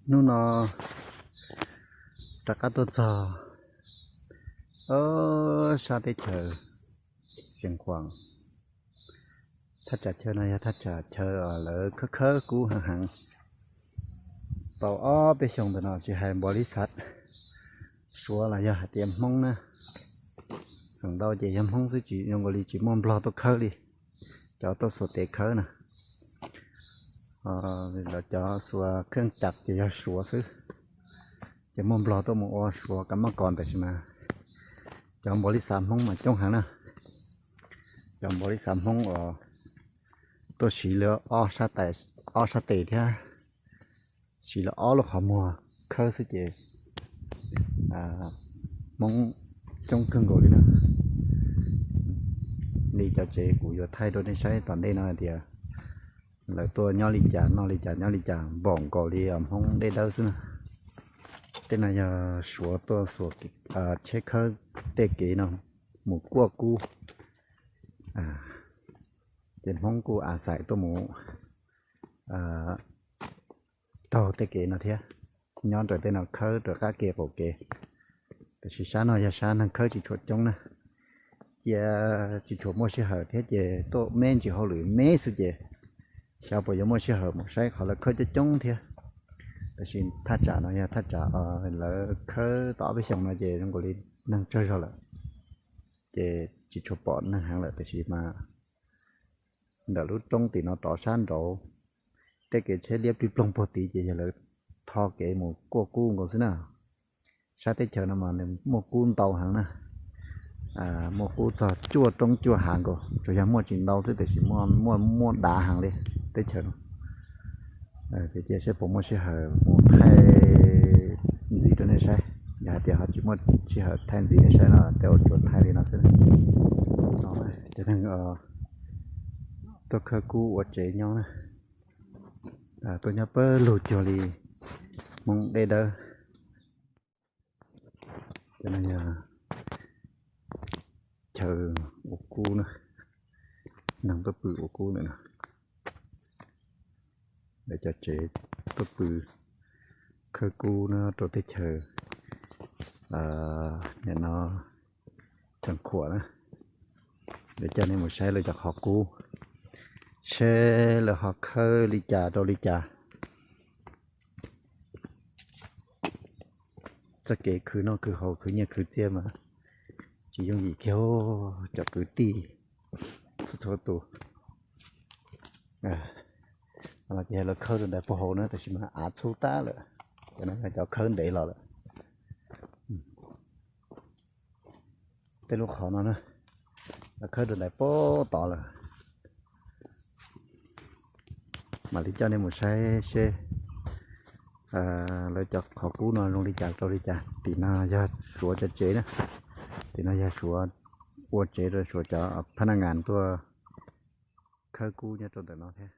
Hnub no rov qab tuaj txog sab teb chaws Xeev Khuam. Thaj tsam chaw no yog thaj tsam chaw lawv khawb khawb kub heev heev. Tau ob peb xyoos ntawm no tsis hais npog lis xav Suav los yog hais tias Hmoob na, feem ntau ces yog Hmoob xwb, tsis zoo nkaus li tsis muaj Nplog tuaj khawb li. Cov tuaj xuas tes khawb na, lawv cov xuas kheej cam ces yog Suav xwb, ces muaj Nplog tuaj mus ua Suav kab mob kos tab sis mas cov npog lis xav Hmoob mas coob heev na. Cov npog lis xav Hmoob uas tuaj siv lawv ob sab tes thiab siv lawv ob lub qhov muag khawb xwb ces Hmoob coob kawg nkaus li na. Li cov tsev kuv yuav thaij rau nej saib tom ntej no hais tias lawv tuaj nyob li cas noj li cas nyob li cas npaum nkaus li Hmoob dej dawb xwb na. Tej no yog Suav tuaj xuas tsheb khawb tej kev no mus kuaj kub, ces Hmoob kuj a xais tuaj mus taug tej kev no thiab, nyob raws tej no khawb raws qab kev qaum kev. Tab sis sab no yog sab neeg khawb tsis tshua coob na, cia tsis tshua muaj sij hawm thiab ces tuaj me ntsis hauj lwm me xwb ces xyov puas yuav muaj sij hawm mus saib qhov lawv khawb coob coob thiab. Tab sis thaj tsam no yog thaj tsam lawv khawb tau ob peb xyoos no ces zoo nkaus li neeg tsawg zog lawm, ces tsis tshua pom neeg heev lawm tab sis mas ntawm lub roob tim no rov sab nraud, tej kev tsheb liab plig ploog puag tid ces yog lawv tho kev mus kuaj kub nkaus xwb na. Sab teb chaws no mas nws muaj kub ntau heev na, muaj kub txog cuaj roob cuaj hav nkaus, tsuas yog muaj tsis ntau xwb tiam sis muaj muaj dav heev li teb chaws no. Ces cia seb puas muaj sij hawm mus thaij ntxiv rau nej saib. Yog hais tias ho tsis muaj sij hawm thaij ntxiv nej saib no ces ua tsuas thaij li no xwb. Cov neeg tuaj khawb kub ua tsev nyob na, tuaj nyob pawg lug cuag li Hmoob dej dawb. Cov no yog chaw ua kub na, neeg tuaj pw ua kub ntawm no. Lawv cov tsev tuaj pw khawb kub no rau teb chaws nim no Xeev Khuam na. Lawv coj nej mus saib lawv cov qhov kub, seb lawv ho khawb li cas rau li cas. Txoj kev khwv noj khwv haus khwv nyiaj khwv txiaj mas tsis yooj yim kiag cov kwv tij txhua txhua tus. Ces lawv khawb rau ntawm puag hauv na tab sis mas av txhub tag lawm, cov no yog cov khawb ntev los lawm. Tej lub qhov no na, lawv khawb rau ntawm puag tod lawm. Mam li coj nej mus saib seb lawv cov qhov kub no zoo li cas rau li cas. Tim no yog Suav cov tsev na, tim no yog Suav ua tsev rau Suav cov phab naj ngas tuaj khawb kub nyob rau ntawm no thiab.